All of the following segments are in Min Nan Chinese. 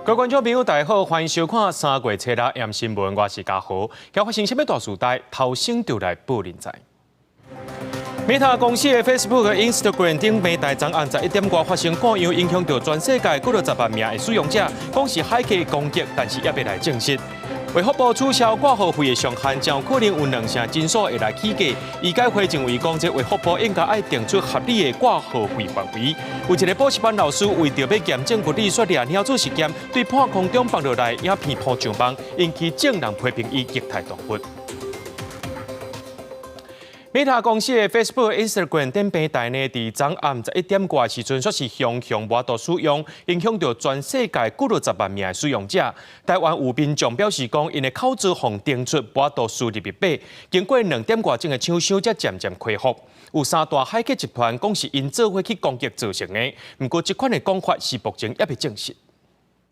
各位觀眾朋友，大家好，歡迎收看三月初六暗新聞，我是嘉豪。今發生啥物大事代，頭先就來報恁知。Meta 公司的 Facebook、Instagram 等平台，昨暗11點外發生故障，影響到全世界幾落十萬名的使用者，講是駭客攻擊，但是猶未來證實。衛福部取消掛號費的上限，將可能有兩成診所會來起價。醫改會認為講，這衛福部應該愛定出合理的掛號費範圍。有一個補習班老師為著欲驗證物理說掠鳥做實驗，對半空中放落來影片鋪上網，引起眾人批評伊虐待動物。Meta 公司的 Facebook、Instagram 等平台呢，佇昨暗11點外時陣，煞是雄雄無度使用，影響到全世界幾落十萬名的使用者。台灣有民眾表示講，𪜶的口座予登出無度輸入密碼，經過2點外鐘的搶修，才漸漸恢復。有三大駭客集團講是𪜶做伙去攻擊造成的，毋過這款的講法是目前猶未證實。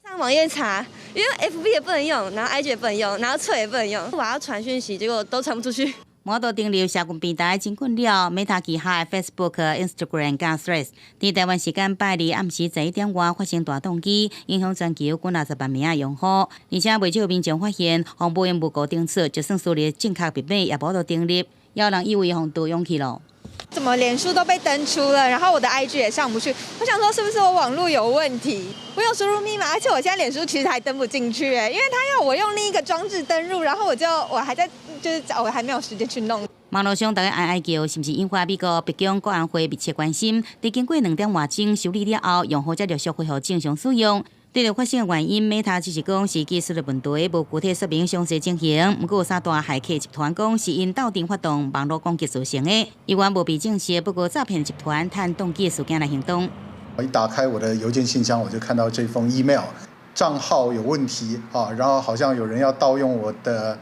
上網頁查，因為 FB 也不能用，然後 IG 也不能用，然後脆也不能用，我要傳訊息，結果都傳不出去。無度登入社群平台真困擾，Meta 旗下的 Facebook、Instagram 佮 Threads，佇台灣時間拜二暗時11點外發生大當機，影響全球幾若十萬名的用戶。而且袂少民眾發現，予無緣無故登出，就算輸入正確密碼也無度登入，有人以為予盜用去囉。怎麼臉書都被登出了，然後我的 IG 也上不去。我想說是不是我網路有問題？我有輸入密碼，而且我現在臉書其實還登不進去，因為他要我用另一個裝置登入，然後我就我還在就是我還沒有時間去弄。網路上大家哀哀叫，是毋是引發美國白宮國安會密切關心？佇經過2點外鐘修理了後，用戶才陸續恢復正常使用。對著發生的原因，Meta 只是講是技術的問題，無具體說明詳細情形。毋過有三大駭客集團講是𪜶鬥陣發動網路攻擊造成的，猶原無被證實。不過詐騙集團趁當機事件來行動。我一打開我的郵件信箱，我就看到這封 email，賬號有問題啊，然後好像有人要盜用我的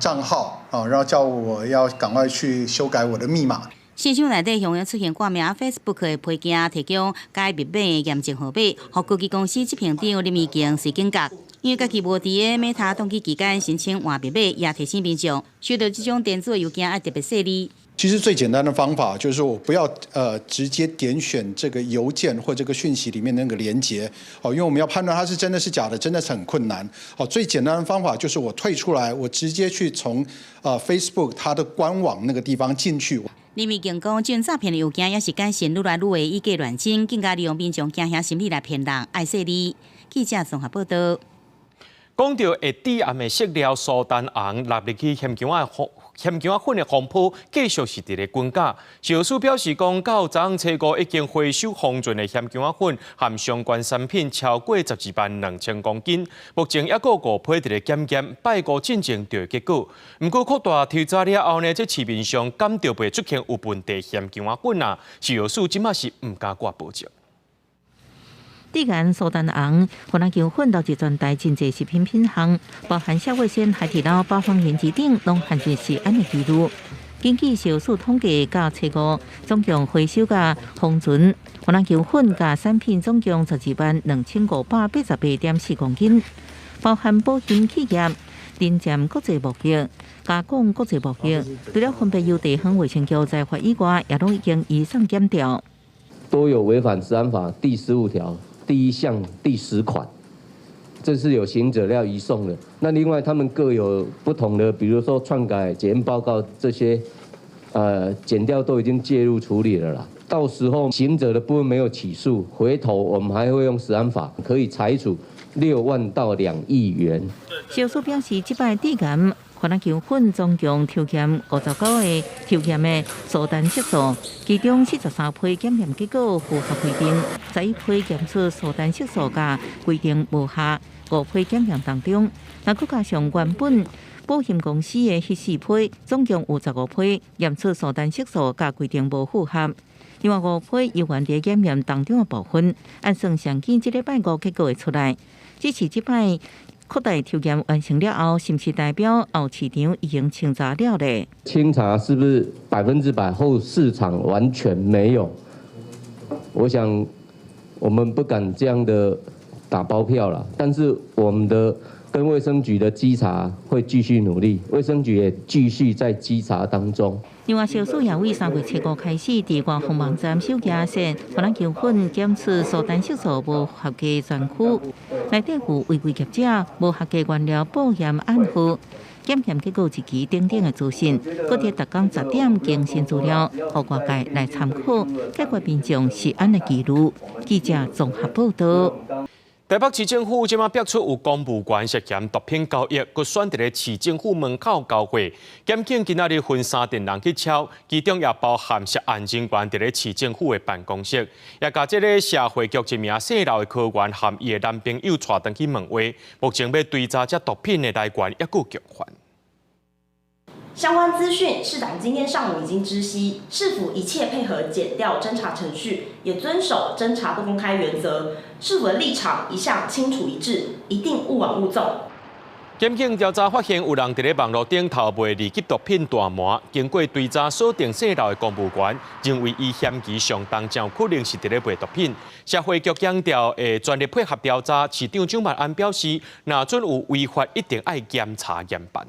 賬號啊，然後叫我要趕快去修改我的密碼。信箱內底雄雄出現掛名 Facebook 的批件，提供改密碼的驗證號碼，予科技公司執行長林義強隨警覺。因為家己無佇个 Meta 當機期間申請換密碼，也提醒民眾收到這種電子郵件愛特別細膩。其實最簡單的方法就是我不要直接點選這個郵件或這個訊息裡面那個連結，哦，因為我們要判斷它是真的是假的，真的是很困難。哦，最簡單的方法就是我退出來，我直接去從Facebook 它的官網那個地方進去。林義強講，這種詐騙的郵件也是簡訊愈來愈會以假亂真，更加利用民眾驚嚇心理來騙人，愛細膩。記者綜合報道。講到會致癌的色料蘇丹紅納入去鹹薑仔粉的風波，繼續是佇咧滾絞。食藥署表示講，到昨昏初五已經回收封存的鹹薑仔粉和相關產品超過12萬2千公斤，目前猶閣有五批佇咧檢驗，拜五進前就會結果。毋過擴大抽查了後呢，這市面上檢著袂出現有問題鹹薑仔粉啊，食藥署這馬是毋敢掛保證。致癌蘇丹紅，番仔薑粉納入全台真濟食品品項，包含蝦味先、海底撈、八方雲集等，攏含著食安的記錄。根據食藥署統計，到初五總共回收佮封存番仔薑粉佮產品總共122,588.4公斤，包含保險企業、林佔國際貿易、加工國際貿易，除了分別由地方衛生局裁罰以外，也攏已經移送檢調。都有違反食安法第15條第一項第十款，這是有刑責要移送的。那另外他們各有不同的，比如說篡改檢驗報告這些，檢調都已經介入處理了啦。到時候刑責的部分沒有起訴，回頭我們還會用食安法可以裁處6萬到2億元。食藥署表示，這擺致癌番仔薑粉總共抽驗59個抽驗的蘇丹色素，其中43批檢驗結果符合規定，11批檢出蘇丹色素佮規定無合，五批檢驗當中，若閣加上原本保險公司的彼四批，總共有15批驗出蘇丹色素佮規定無符合。另外五批猶原佇檢驗當中的部分，按算上緊這禮拜五結果會出來。只是這擺擴大抽驗完成了後，是毋是代表後市場已經清查了咧？清查是不是100%後市場完全沒有？我想我們不敢這樣的打包票了，但是我們的跟衛生局的稽查會繼續努力，衛生局也繼續在稽查當中。另外，消署也為3月7號開始，佇官方網站首頁設番仔球粉檢出蘇丹色素無合格專區，內底有違規業者無合格原料報驗案號、檢驗結果日期等等的資訊，閣佇逐工10點更新資料，予外界來參考，解決民眾食安的疑慮。記者綜合報道。台北市政府這馬逼出有公務員涉嫌毒品交易，閣選佇咧市政府門口交貨。檢警今仔日分三陣人去抄，其中也包含涉案人員佇咧市政府的辦公室，也共這个社會局一名姓劉的科員和伊的男朋友帶轉去問話。目前欲追查這毒品的來源，猶閣共犯。相關資訊，市長今天上午已經知悉，市府一切配合檢調偵查程序，也遵守偵查不公開原則。市府的立場一向清楚一致，一定勿往勿縱。檢警調查發現，有人佇咧網路頂頭賣二級毒品大麻，經過追查鎖定姓劉的公務員，認為伊嫌疑上重，真有可能是佇咧賣毒品。社會局強調會全力配合調查，市長蔣萬安表示，若準有違法，一定愛嚴查嚴辦。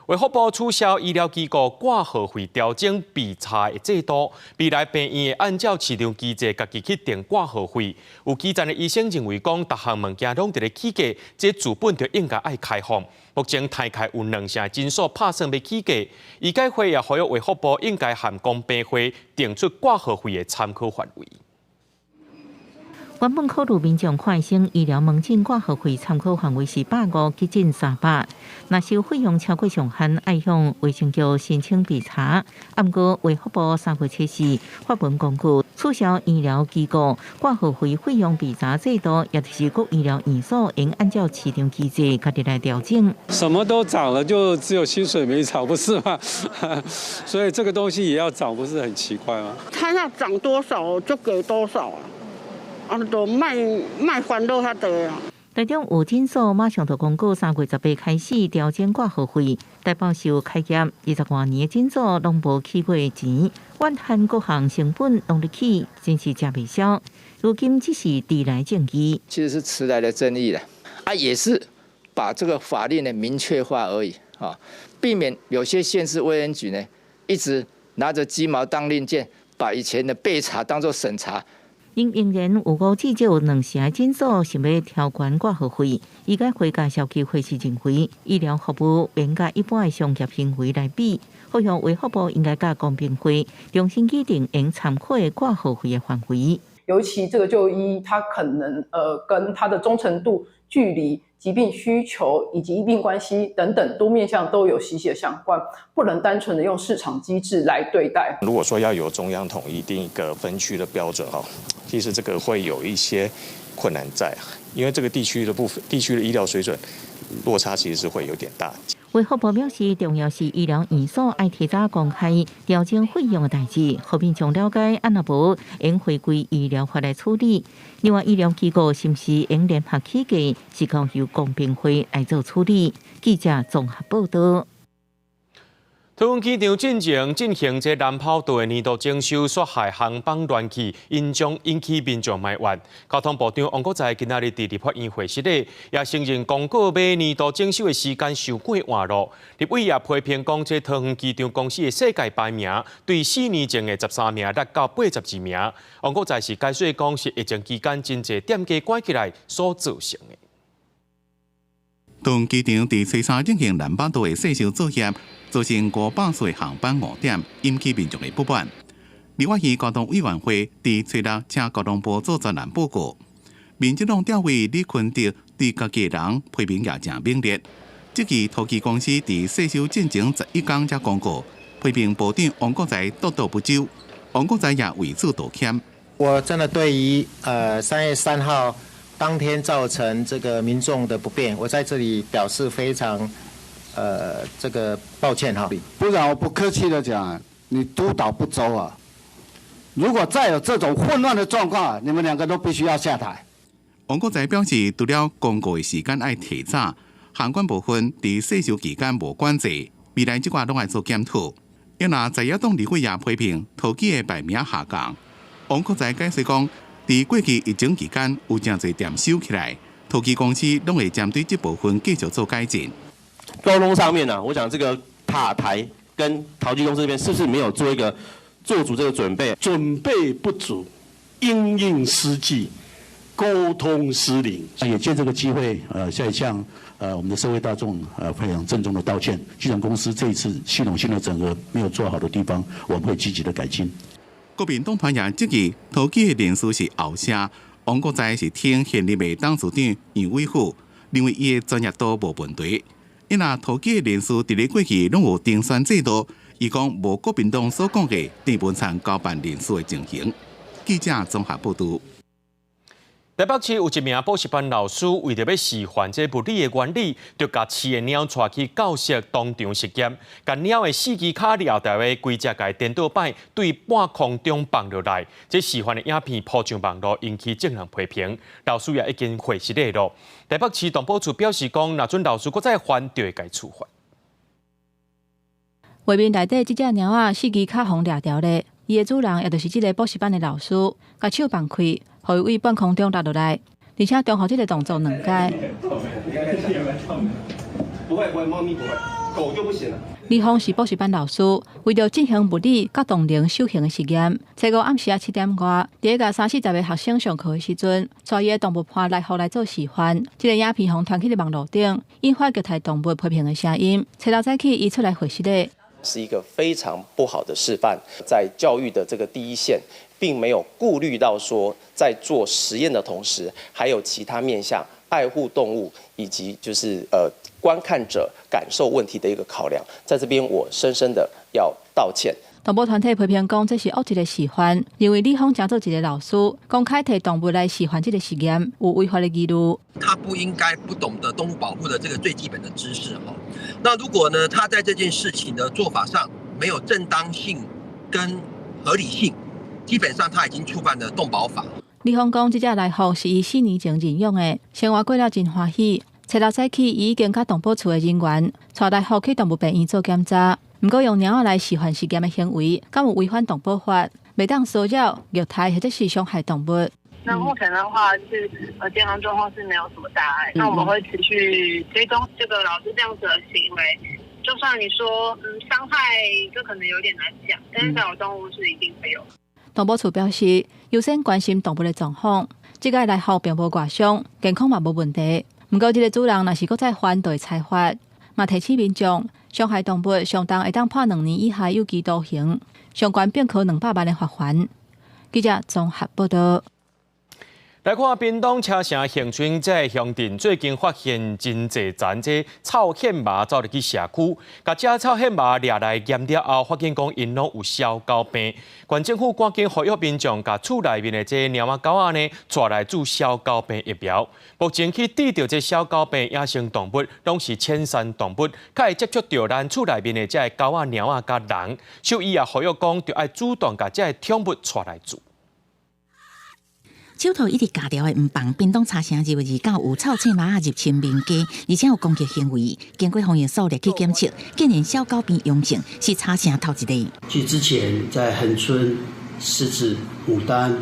衛福部取消醫療機構掛號費調整備查的制度，未來病院會按照市場機制，家己去定掛號費。有基層的醫生認為講，逐項物件攏佇咧起價，這資本就應該愛開放。目前台開有兩成診所拍算欲起價，醫改會也呼籲衛福部應該和公平會定出掛號費的參考範圍。原本考慮民眾看醫生醫療門診掛號費參考範圍是150急診300，若收費用超過上限，愛向衛生局申請備查。毋過衛福部3月7日發文公告，取消醫療機構掛號費費用備查制度，也就是各醫療院所應按照市場機制，家己來調整。什麼都漲了，就只有薪水沒漲，不是嗎？所以這個東西也要漲，不是很奇怪嗎？他要漲多少就給多少啊！啊，都莫莫煩惱遐濟啊！台中有診所馬上就公告，3月18開始調整掛號費。台北市開業20外年的診所攏無起過錢，怨恨各項成本攏咧起，真是食袂消。如今只是遲來正義，其實是遲來的正義啦。啊，也是把這個法令呢明確化而已啊，避免有些縣市衛生局呢一直拿着雞毛當令箭，把以前的備查當作審查。𪜶仍然有五至少兩成診所想欲調懸掛號費，醫改會佮消基會是認為醫療服務免佮一般的商業行為來比，呼籲衛福部應該佮公平會重新擬定應參考的掛號費的範圍。尤其這個就醫，它可能跟它的忠誠度、距離、疾病需求以及醫病關係等等多面向都有息息的相關，不能單純的用市場機制來對待。如果說要由中央統一定一個分區的標準，哈，其實這個會有一些困難在，因為這個地區的部分地區的醫療水準落差其實是會有點大。衛福部表示，重要是醫療院所愛提早公開調整費用的代誌，予民眾了解，按若無應回歸醫療法來處理。另外，醫療機構是毋是應聯合起價，是交由公平會來做處理。記者綜合報道。桃園機場進前進行這南跑道的年度整修，煞害航班亂去，引起民眾埋怨。交通部長王國材今仔日佇立法院會室內，也承認公告欲年度整修的時間傷過晏囉。立委也批評講，這桃園機場公司的世界排名對4年前的13名落到82名。王國材是解釋講，是疫情期間真濟店家關起來所造成的。桃園機場佇初三進行南跑道的細修作業，造成500數航班誤點，引起民眾的不滿。立法院交通委員會佇初六請交通部做專案報告。民進黨立委李坤哲對家己人批評也誠猛烈，質疑桃機公司佇細修進前11工才公告，批評部長王國材督導不周，王國材也為此道歉。我真的對於3月3號當天造成這個民眾的不便，我在這裡表示非常這個抱歉哈。部長，我不客氣的講，你督導不周啊！如果再有這種混亂的狀況，你們兩個都必須要下台。王國材表示，除了公告的時間愛提早，航管部分佇細修期間無管制，未來這寡攏愛做檢討。因若在野黨立委也批評桃機的排名下降。王國材解釋講，佇過去疫情期間有誠濟店收起來，桃機公司攏會針對這部分繼續做改進。溝通上面呢，我想這個塔台跟跟桃機公司這邊是不是沒有做一個做足這個準備？準備不足，因應失際，溝通失靈。也借這個機會，再向我們的社會大眾，非常鄭重的道歉。機場公司這一次系統性的整合沒有做好的地方，我們會積極的改進。國民黨團也質疑，桃機的人事是後寫，王國材是聽現任的董事長楊偉虎，認為伊的專業度無問題。伊若桃機的人事佇咧過去攏有遴選制度，伊講無國民黨所講的鄭文燦交辦人事的情形。記者綜合報導。台北市有一名補習班老師，為著欲示範這物理的原理，就共飼的貓帶去教室當場實驗，共貓的四支跤掠牢的規隻共顛倒擺，對半空中放落來。這示範的影片鋪上網路，引起眾人批評。老師也已經回失禮咯。台北市動保處表示講，若準老師閣再犯，就會共處罰。畫面內底這隻貓仔四支跤予掠牢咧，伊的主人也就是這个補習班的老師，共手放開，予伊對半空中落落來，而且重複這个動作兩擺。不會不會，貓咪不會，狗就不行了。李峰是補習班老師，為著進行物理佮動能守恆的實驗，初五暗時仔7點外，佇咧共三四十个學生上課的時陣，帶伊的動物伴來福來做示範。這个影片予傳去佇網路頂，引發虐待動物批評的聲音。初六早起，伊出來回失禮。是一個非常不好的示範，在教育的這個第一線，並沒有顧慮到說，在做實驗的同時，還有其他面向愛護動物以及就是觀看者感受問題的一個考量，在這邊我深深的要道歉。動保團體批評講，這是惡意的示範，認為李峰成做一個老師，公開提動物來示範這個實驗，有違法的疑慮。他不應該不懂得動物保護的這個最基本的知識哈。那如果呢，他在這件事情的做法上沒有正當性跟合理性，基本上他已經觸犯了動保法。李峰講，這隻來福是伊4年前認養的，生活過了真歡喜。初六早起，伊已經佮動保處的人員帶來福去動物病院做檢查。毋過用貓仔來示範實驗的行為，敢有違反動保法？袂當騷擾、虐待或者是傷害動物。那目前的話是健康狀況是沒有什麼大礙。那我們會持續追蹤這個老師這樣子的行為。就算你說傷害，這可能有點難講，但是騷擾動物是一定會有。動保處表示，優先關心動物的狀況。這个來福並無外傷，健康嘛無問題。毋過這个主人若是閣再犯，就會裁罰。嘛提醒民眾，傷害動物上重會當判2年以下有期徒刑，上懸變可200萬的罰鍰。記者綜合報導。來看屏東車城恆春這个鄉鎮，最近發現真濟層這臭憲蟆走入去社區，共這臭憲蟆掠來驗了後，發現講𪜶攏有痟狗病。縣政府趕緊呼籲民眾，共厝內面的這貓仔狗仔呢，帶來注痟狗病疫苗。目前去得著這痟狗病野生動物，攏是淺山動物，較會接觸著咱厝內面的這个狗仔、貓仔佮人。獸醫也呼籲講，著愛主動共這个寵物帶來注。手套一直咬牢的毋放，屏東茶城2月29有臭線蟆仔入侵民家，而且有攻擊行為。經過防疫所入去檢測，竟然痟狗病陽性，是茶城頭一例。其實之前在恆春、獅子、牡丹，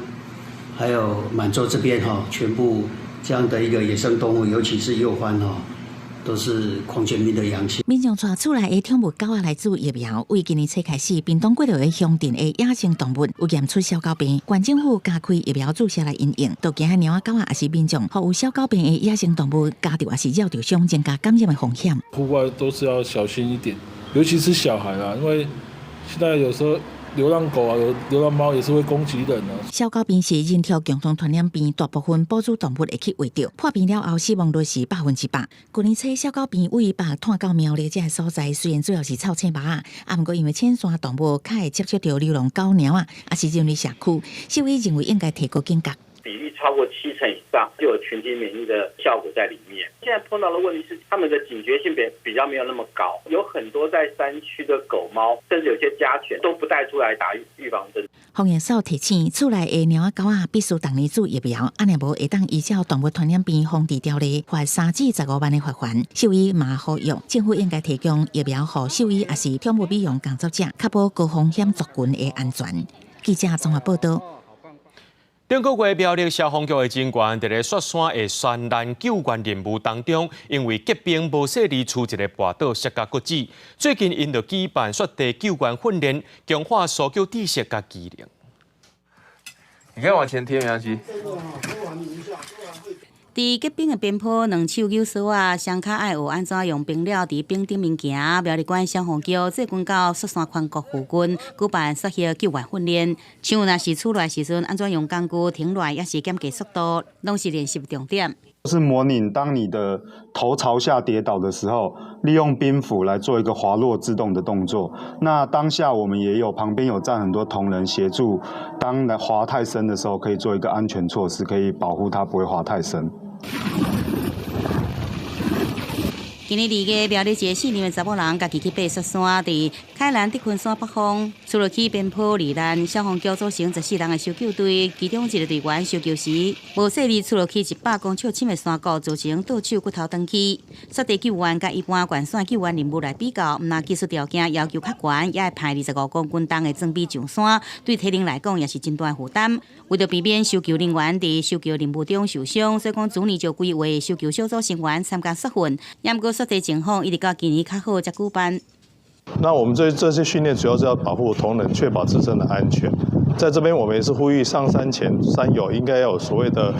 還有滿洲這邊哈，全部這樣的一個野生動物，尤其是鼬獾哈，都是狂犬病的陽性。民眾帶厝內的寵物狗仔來注疫苗，為今年初開始，屏東幾落個鄉鎮的野生動物有驗出痟狗病，縣政府加開疫苗注射來因應，都驚貓仔狗仔抑是民眾，予有痟狗病的野生動物咬著抑是咬著傷，增加感染的風險。戶外都是要小心一點，尤其是小孩啊，因為現在有時候流浪狗啊、流浪貓也是會攻擊人啊。痟狗病是人畜共同傳染病，大部分哺乳動物會去患著，破病了後死亡率是100%。去年初痟狗病位北湠到苗栗這个所在，雖然主要是臭線蟆仔，啊，毋過因為淺山動物較會接觸著流浪狗、貓仔，抑是人類社區，獸醫認為應該提高警覺。比例超過70%以上，就有群體免疫的效果在裡面。現在碰到的問題是，他們的警覺性比較沒有那麼高，有很多在山區的狗貓，甚至有些家犬都不帶出來打預防針。防疫所提醒，厝內的貓仔狗仔必須逐年注疫苗，按呢無會當依照動物傳染病防治條例罰3至15萬的罰鍰。獸醫嘛呼籲，政府應該提供疫苗予獸醫，抑是寵物美容工作者，確保高風險族群的安全。記者綜合報道。頂個月苗栗消防局的人員佇咧雪山的山難救援任務當中，因為結冰無細膩，跙一个跋倒，摔甲骨折。最近𪜶就舉辦雪地救援訓練，強化搜救知識佮技能。你可以往前貼，沒關係。佇結冰的邊坡，兩手搝索仔，雙跤愛學按怎用冰料佇冰頂面行。苗栗縣消防局最近到雪山寬谷附近舉辦雪域救援訓練，像若是出來時陣，按怎用工具停落來，抑是減低速度，攏是練習重點。是模擬當你的頭朝下跌倒的時候，利用冰斧來做一個滑落制動的動作。那當下我們也有旁邊有站很多同仁協助，當滑太深的時候，可以做一個安全措施，可以保護它不會滑太深。今年二月，苗栗一个四年的查某人，家己去爬雪山，佇開蘭德昆山北峰，出落去邊坡罹難。消防局組成14人的搜救隊，其中一个隊員搜救時，無細膩出落去100公尺深的山谷，造成倒手骨頭斷去。雪地救援佮一般懸山救援任務來比較，毋但技術條件要求較懸，也會派25公斤重的裝備上山，對體能來講也是真大負擔。為著避免搜救人員佇搜救任務中受傷，所以講逐年就規劃搜救小組成員參加雪訓。毋過雪地情況一直到今年較好才舉辦。那我們這些訓練主要是要保護同仁，確保自身的安全。在這邊，我們也是呼籲上山前山友應該要有所謂的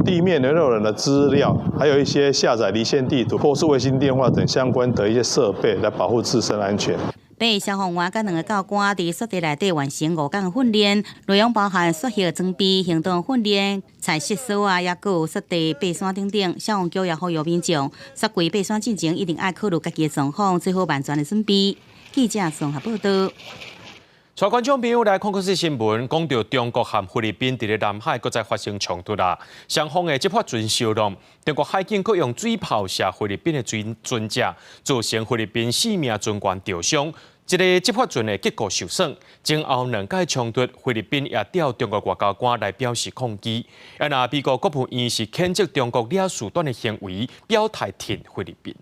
地面聯絡人的資料，還有一些下載離線地圖或是衛星電話等相關的一些設備，來保護自身安全。八个消防員佮兩个教官佇雪地內底完成5工訓練，內容包含雪域裝備、行動訓練、採石索啊，抑閣有雪地爬山等等。消防局也呼籲民眾，雪季爬山進前一定愛考慮家己的狀況，做好萬全的準備。記者綜合報道。帶觀眾朋友來看國際新聞，講著中國和菲律賓佇咧南海閣再發生衝突啦。雙方的執法船相撞，中國海警閣用水炮射菲律賓的船船隻，造成菲律賓四名船員著傷。一个執法船的結構受損。前後兩擺衝突，菲律賓也調中國外交官來表示抗議。啊，若美國國務院是譴責中國惹事端的行為，表態挺菲律賓。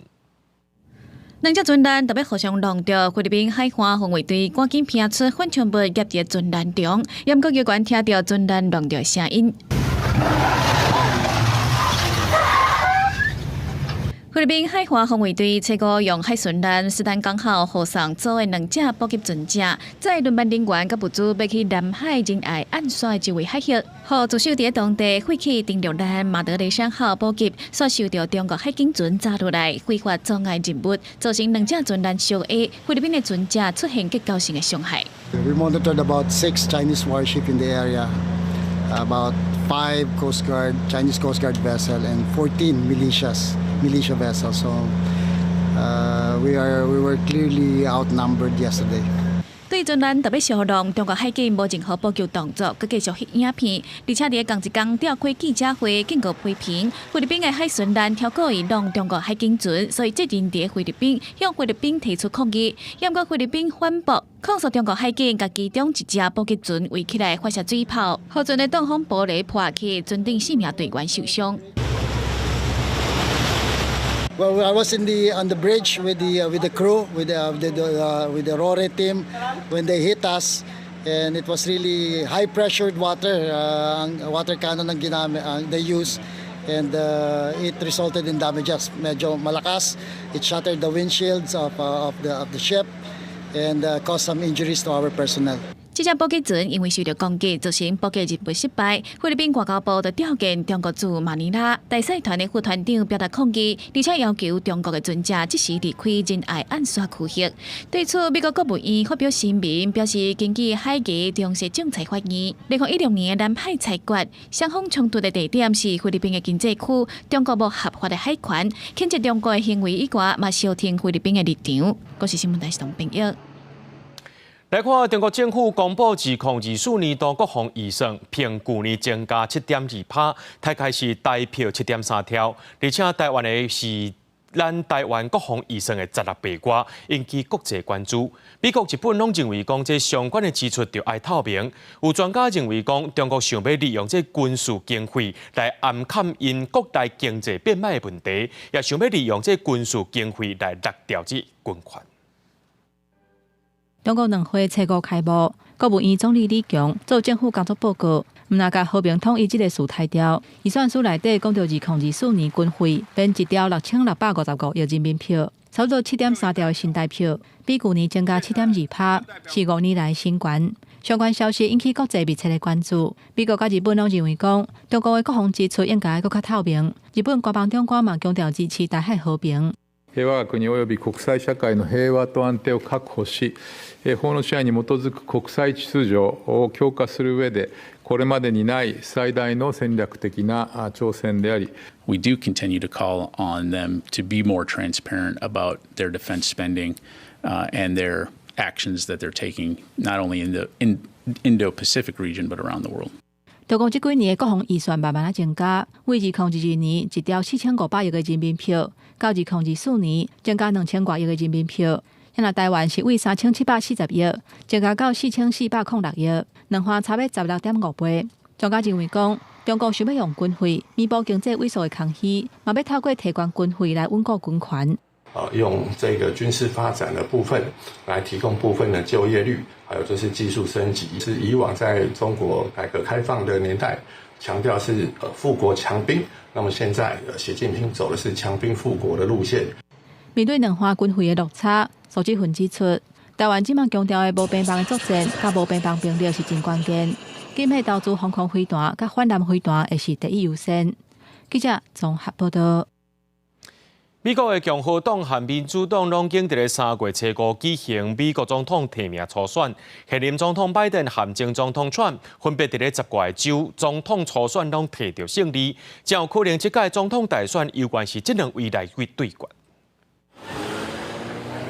兩隻船艦特欲互相撞著，菲律賓海岸防衛隊趕緊拋出反槍物夾佇船艦中，毋過救援聽著船艦撞著聲音。菲律賓海岸防衛隊初五用海巡艦斯坦港號護送組的兩隻補給船隻，載輪班人員佮物資欲去南海仁愛岸線的一位海域，予駐守佇當地廢棄登陸艦馬德雷山號補給，煞受著中國海警船炸落來，非法阻礙任務，造成兩隻船艦相壓，菲律賓的船隻出現結構性的傷害。 We monitored about six Chinese warships in the area, about five Coast Guard, Chinese Coast Guard vessel, and 14 militia vessels. So we were clearly outnumbered yesterday. 對船艦特欲相撞，中國海警無任何補救動作，閣繼續翕影片，而且佇仝一工召開記者會，警告批評菲律賓的海巡艦超故意撞中國海警船，所以責任佇菲律賓，向菲律賓提出抗議。毋過菲律賓反駁，控訴中國海警共其中一隻補給船圍起來發射水炮，予船的擋風玻璃破去，船頂四名隊員受傷。 Well, I was in the on the bridge with the crew, with the RORE team when they hit us, and it was really high pressured water, water cannon ang ginamit, ang they used, and it resulted in damages. Medyo malakas. It shattered the windshields of the ship, and caused some injuries to our personnel. 這隻補給船因為受著攻擊，造成補給任務失敗。菲律賓外交部就調見中國駐馬尼拉大使團的副團長表達抗議，而且要求中國的船隻即時離開仁愛岸線區域。對此，美國國務院發表聲明，表示根據海牙常設仲裁法院，2016年的南海裁決，雙方衝突的地點是菲律賓的經濟區，中國無合法的海權，譴責中國的行為以外，嘛相挺菲律賓的立場。國視新聞台是董編譯。來看中國政府公布2024年度國防預算，比舊年增加7.2%，大概是台票7.3兆，而且台灣的是咱台灣國防預算的16倍外，引起國際關注。美國、日本攏認為講這相關的支出著愛透明。有專家認為講，中國想欲利用這軍事經費來掩蓋𪜶國內經濟變歹的問題，也想欲利用這軍事經費來掠掉這軍權。中國兩會初五開幕，國務院總理李強做政府工作報告，毋若共和平統一這个事刣掉。預算書內底講著2024年軍費編1兆6655億人民幣，差不多7.3兆的新台幣，比舊年增加7.2%，是5年來新高。相關消息引起國際密切的關注。美國佮日本攏認為講，中國的國防支出應該閣較透明。日本官房長官嘛強調支持台海和平。我が國及び國際社會の平和と安定を確保し、法の支配に基づく國際秩序を強化する上で、これまでにない最大の戦略的な挑戦であり。 We do continue to call on them to be more transparent about their defense spending and their actions that they're taking, not only in the Indo-Pacific region, but around the world. 中國這幾年的國防預算慢慢仔增加，為2022年1兆4500億个人民幣，到2024年增加2000外億个人民幣。若台灣是為3740億，增加到4406億，兩岸差欲16.5倍。專家認為講，中國想欲用軍費彌補經濟萎縮的空虛，嘛欲透過提懸軍費來穩固軍權。用這個軍事發展的部分來提供部分的就業率，還有就是技術升級。是以往在中國改革開放的年代，強調是富國強兵，那麼現在習近平走的是強兵富國的路線。面對兩岸軍費的落差，蘇志雲指出，台灣這馬強調的無邊防的作戰，佮無邊防兵力是真關鍵。禁止投資防空飛彈佮反艦飛彈會是第一優先。記者綜合報道。美國的共和黨和民主黨攏經佇咧3月初5舉行美國總統提名初選，現任總統拜登和前總統川分別佇咧10個州總統初選攏摕著勝利，真有可能這屆總統大選猶原是這兩位來去對決。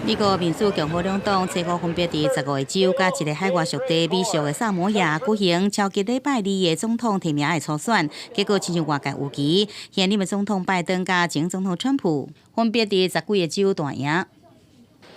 美國民主共和兩黨初五分別佇15個州佮一个海外屬地美屬的薩摩亞舉行超級禮拜二的總統提名的初選，結果親像外界預期，現任的總統拜登佮前總統川普分別佇10幾个州大贏。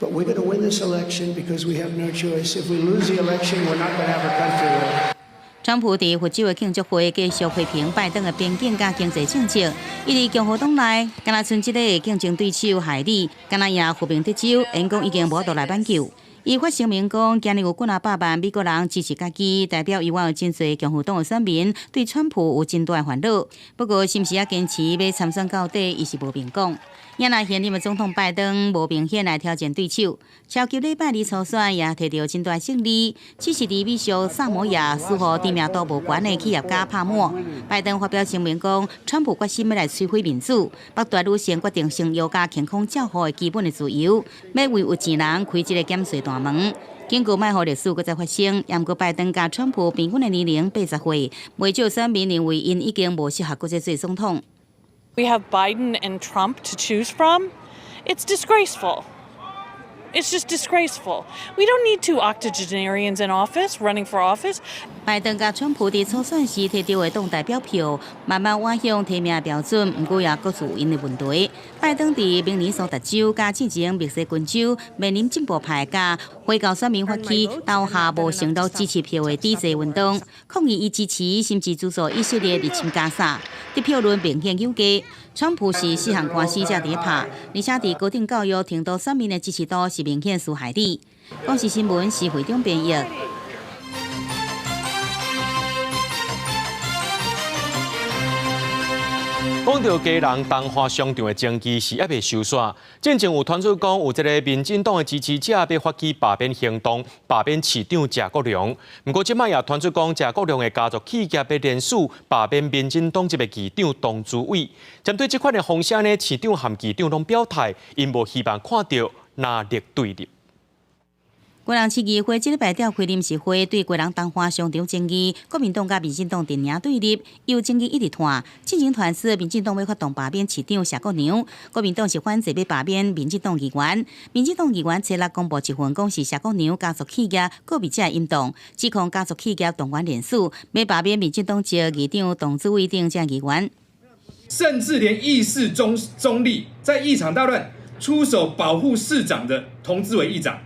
But we're going to win this election because we have no choice. If we lose the election, we're not going to have a country. 川普佇佛州的慶祝會繼續批評拜登的邊境佮經濟政策。伊佇共和黨內，敢若賰這个競爭對手海利，敢若贏和平德州，演講已經無法度來挽救。伊發聲明講，今日有幾若百萬美國人支持家己，代表猶原有真濟共和黨的選民對川普有真大的煩惱。不過，是毋是猶堅持欲參選到底，伊是無明講。也若現任的總統拜登無明顯來挑戰對手，超級禮拜二初選也摕著真大勝利，只是佇美屬薩摩亞輸予知名度無懸的企業家帕默。拜登發表聲明講，川普決心欲來摧毀民主，剝奪女性決定生育佮健康照護的基本的自由，欲為有錢人開這个減稅大門。警告莫予歷史閣再發生。毋過拜登佮川普平均的年齡80歲，袂少選民認為𪜶已經無適合閣再做總統。 We have Biden and Trump to choose from. It's disgraceful. It's just disgraceful. We don't need two octogenarians in office running for office. 拜登佮川普佇初選時摕著的黨代表票，慢慢倚向提名標準，毋過也各自有𪜶的問題。拜登佇明尼蘇達州佮進前密西根州面臨進步派佮回教選民發起投下無承諾支持票的抵制運動，抗議伊支持甚至資助以色列入侵加沙，得票率明顯有加。川普是四項官司才佇咧拍，而且佇高等教育程度選民的支持度是明顯輸害你。公視新聞施會長編譯。講著基隆東華商場的爭議是猶未收煞。進前有傳出講有這个民進黨的支持者欲發起罷免行動，罷免市長謝國樑。毋過這擺也傳出講謝國樑的家族企業欲聯署罷免民進黨這个議長童珠偉。針對這款的風聲呢，市長和議長攏表態，𪜶無希望看著藍綠對立。基隆市議會這禮拜召開臨時會，對基隆東華商場爭議，國民黨佮民進黨陣營對立，由爭議一直拖。進前傳出民進黨欲發動罷免市長謝國樑，國民黨是反制欲罷免民進黨議員。民進黨議員初六公布一份，講是謝國樑家族企業告密者引動，指控家族企業動員聯署，欲罷免民進黨籍議長童子偉等這議員。甚至連議事中立，在議場大亂出手保護市長的童子偉議長，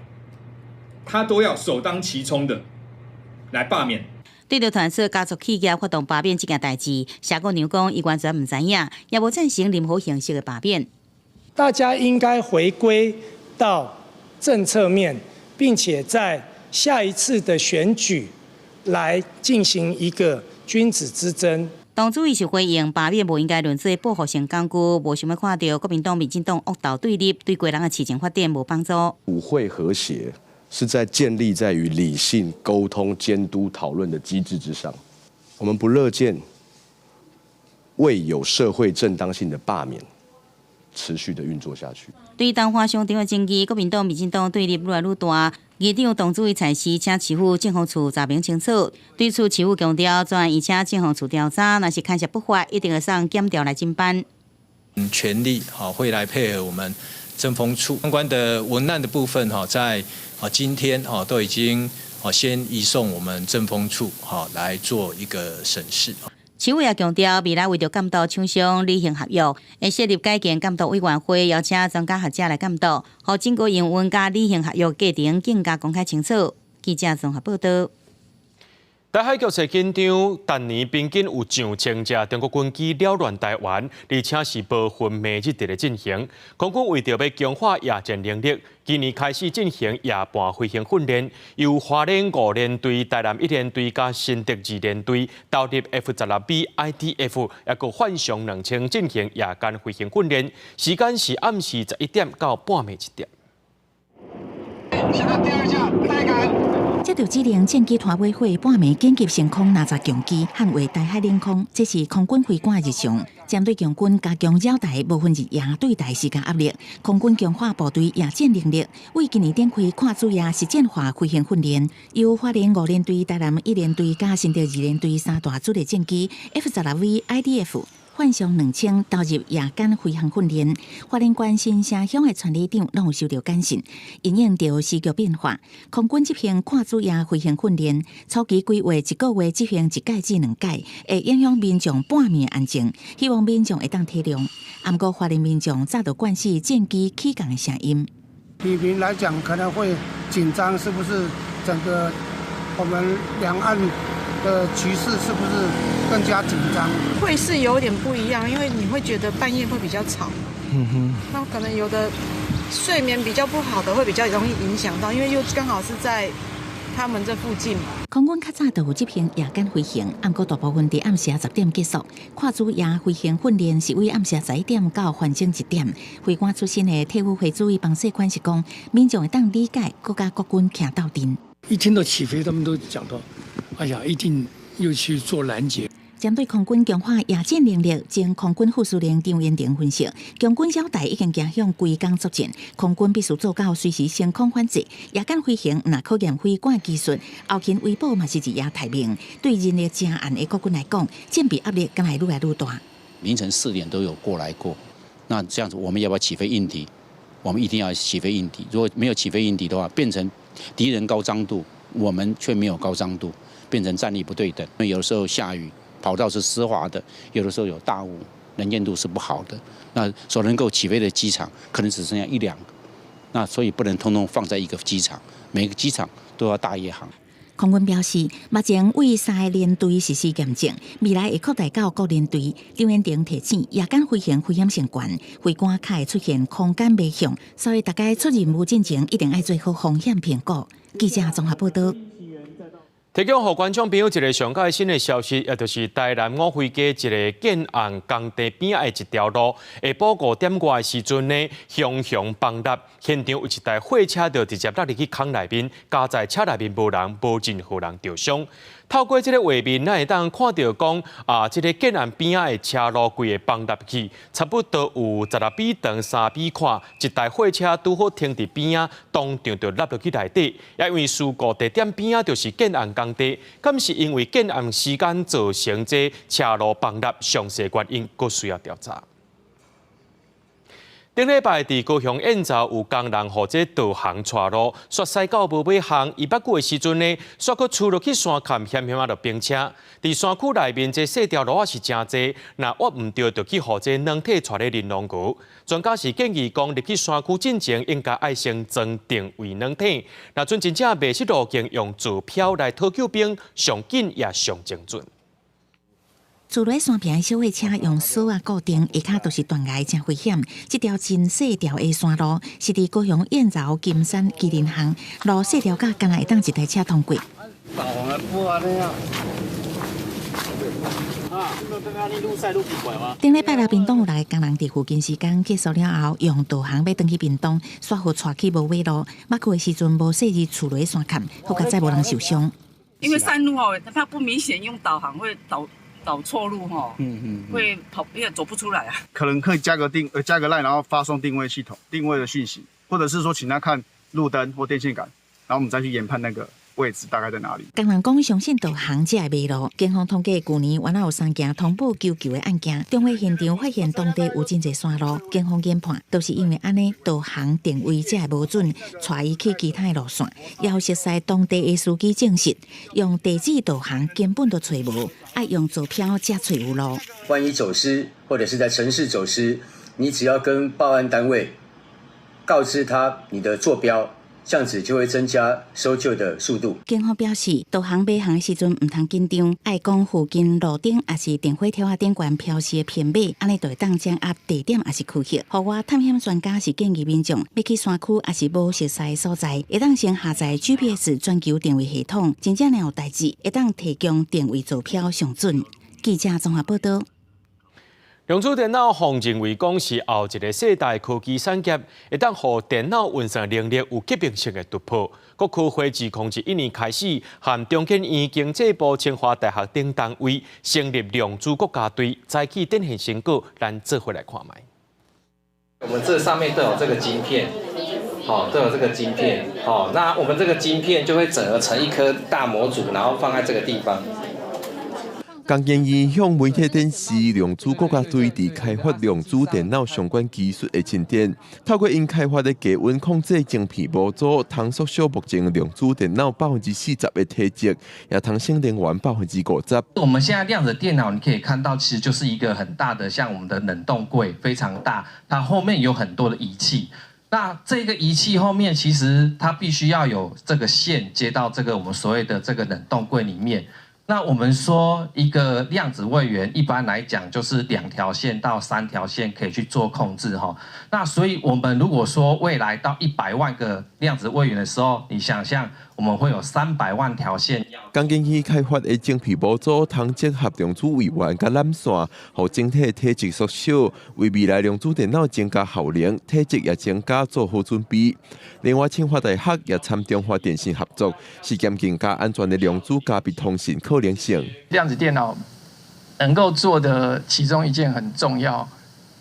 他都要首當其衝的來罷免。對著傳出家族企業發動罷免這件代誌，謝國樑講，伊完全毋知影，也無贊成任何形式的罷免。大家應該回歸到政策面，並且在下一次的選舉來進行一個君子之爭。黨主委是回應罷免無應該論做報復性工具，無想欲看著國民黨、民進黨惡鬥對立，對國人的市情發展無幫助。五會和諧是在建立在於理性溝通、監督、討論的機制之上。我們不樂見未有社會正當性的罷免持續的運作下去。對東華商場的爭議，國民黨、民進黨對立愈來愈大。議長黨主委蔡氏請市府政風處查明清楚。對此，市府強調，專案已請政風處調查，若是牽涉不法，一定會送檢調來偵辦。全力會來配合我們政風處相關的文案的部分在今天都已經先移送我們政風處來做一個審視。市府也強調，未來為著監督廠商履行合約，會設立改建監督委員會，邀請專家學者來監督，予整個營運佮履行合約過程更加公開清楚。記者綜合報道。台海局勢緊張，逐年平均有上千架中國軍機擾亂台灣，而且是無分暝日佇咧進行。空軍為著欲強化夜戰能力，今年開始進行夜伴飛行訓練，由花蓮五連隊、台南一連隊佮新竹二連隊投入 F-16V IDF，抑閣幻象2000進行夜間飛行訓練，時間是暗時11點到半暝1點。現在第二架帶桿。接著指令，戰機拖尾火，半暝緊急升空哪十強機，捍衛台海領空，這是空軍飛官日常。針對共軍加強擾台，無分日夜對台施加壓力，空軍強化部隊夜戰能力，為今年展開跨晝夜實戰化飛行訓練，由花蓮五連隊、台南一連隊佮新竹二連隊三大主力戰機 F-16V IDF。幻象2000投入夜間飛行訓練，花蓮縣新社鄉的傳理長攏有收著簡訊，因應著時局變化，空軍執行跨晝夜飛行訓練，初期規劃一個月執行一擺至兩擺，會影響民眾半暝安靜，希望民眾會當體諒。毋過花蓮民眾早就慣勢戰機起降的聲音。居民來講可能會緊張，是不是整個我們兩岸的局勢是不是更加緊張？會是有點不一樣，因為你會覺得半夜會比較吵。那可能有的睡眠比較不好的會比較容易影響到，因為又剛好是在他們這附近。空軍較早就有執行夜間飛行，毋過大部分佇暗時10點結束。跨晝夜飛行訓練是為暗時11點到翻整1點。飛官出身的退伍會主委彭世寬是講，民眾會當理解閣佮國軍徛鬥陣。一聽到起飛，他們都講到，哎呀，一定又去做攔截。針對空軍強化夜戰能力，前空軍副司令張延廷分析，共軍擾台已經走向規工作戰，空軍必須做到隨時升空反制。夜間飛行若考驗飛官技術，後勤維保嘛是日夜待命。對人力誠絚的國軍來講，戰備壓力敢會愈來愈大。凌晨4點都有過來過，那這樣子我們要不要起飛應敵？我們一定要起飛應敵。如果沒有起飛應敵的話，變成敵人高張度，我們卻沒有高張度，變成戰力不對等。因為有的時候下雨，跑道是濕滑的；有的時候有大霧，能見度是不好的。那所能夠起飛的機場可能只剩下一兩個，那所以不能通通放在一個機場，每個機場都要大夜航。空軍表示，目前為三個連隊實施驗證，未來會擴大到各連隊。張延廷提醒，夜間飛行危險性懸，飛官較會出現空間迷向，所以大家出任務進前一定愛做好風險評估。記者綜合報道。提供予觀眾朋友一个上蓋新的消息，也就是台南五妃街一个建案工地邊仔的一條路，下晡5點外的時陣呢，熊熊崩塌，現場有一台貨車就直接落入去空內面，佳哉車內面無人，無任何人著傷。透過這个畫面，咱會當看著講啊，這个建案邊仔的車路規个崩塌去，差不多有16米長、3米寬，一台貨車拄好停佇邊仔，當場就落入去內底。也因為事故地點邊仔就是建案工地，敢是因為建案時間造成這車路崩塌，詳細原因閣需要調查。頂禮拜佇高雄燕巢有工人予這導航帶路，煞駛到無尾巷，伊捌久的時陣呢，煞閣趨落去山崁，險險仔就崩車。佇山區內面，這細條路仔是誠濟，若挖毋著，就去予這軟體帶咧淋龍渠。專家是建議講，入去山區進前應該愛先裝定位軟體，若準真正迷失路徑，用坐標來討救兵，上緊也上精準。坐佇山邊的小貨車用索仔固定，下跤都是斷崖，誠危險。這條真細條的山路是佇高雄燕巢金山麒麟巷，路細條甲干焦會當一台車通過。導航的布按呢啊，頂禮拜六，屏東有六个工人佇附近時工結束了後，用導航欲轉去屏東，煞予𤆬去無尾路，捌去的時陣無細意厝落山崁，好佳哉無人受傷。因為山路哦，它不明顯，用導航會導錯路哈，會跑，因為走不出來啊。可能可以加個 LINE，然後發送定位系統定位的訊息，或者是說請他看路燈或電線桿，然後我們再去研判那個位置大概在哪裡。工人講相信導航才會迷路。警方統計，舊年原來有三件通報求救的案件，中會現場發現當地有真濟山路，警方研判都是因為按呢導航定位才會無準，𤆬伊去其他的路線。也有熟似當地的司機證實，用地址導航根本都揣無，愛用坐標才揣有路。萬一走失或者是在城市走失，你只要跟報案單位告知他你的坐標。這樣子就會增加搜救的速度。警方表示，導航迷航的時陣毋通緊張，愛講附近路燈抑是電火條仔頂懸標示的編碼，按呢就會當掌握地點抑是區域。戶外探險專家是建議民眾欲去山區抑是無熟似的所在，會當先下載 GPS 全球定位系統，真正若有代誌，會當提供定位坐標上準。記者綜合報道。量子電腦予認為講是後一个世代科技產業，會當予電腦運算能力有革命性的突破。國科會自2011年開始，和中研院、經濟部、清華大學等單位成立量子國家隊，早起展現成果，咱做伙來看覓。我們這上面都有這個晶片，好，都有這個晶片，好，那我們這個晶片就會整合成一顆大模組，然後放在這個地方。工研院向媒體展示量子國家隊佇開發量子電腦相關技術的進展，透過𪜶開發的低溫控制晶片模組，通縮小目前量子電腦40%的體積，也通省能源50%。我們現在量子電腦，你可以看到，其實就是一個很大的，像我們的冷凍櫃，非常大，它後面有很多的儀器。那這個儀器後面，其實它必須要有這個線接到這個我們所謂的這個冷凍櫃裡面。那我們說一個量子位元，一般來講就是2條線到3條線可以去做控制哈。那所以我們如果說未來到100萬個量子位元的時候，你想象我們會有300萬條線。工研院開發的晶片模組，通結合量子位元佮纜線，予整體體積縮小，為未來量子電腦增加效能，體積也增加做好準備。另外，清華大學也參中華電信合作，試驗更加安全的量子加密通訊可能性。量子電腦能夠做的其中一件很重要、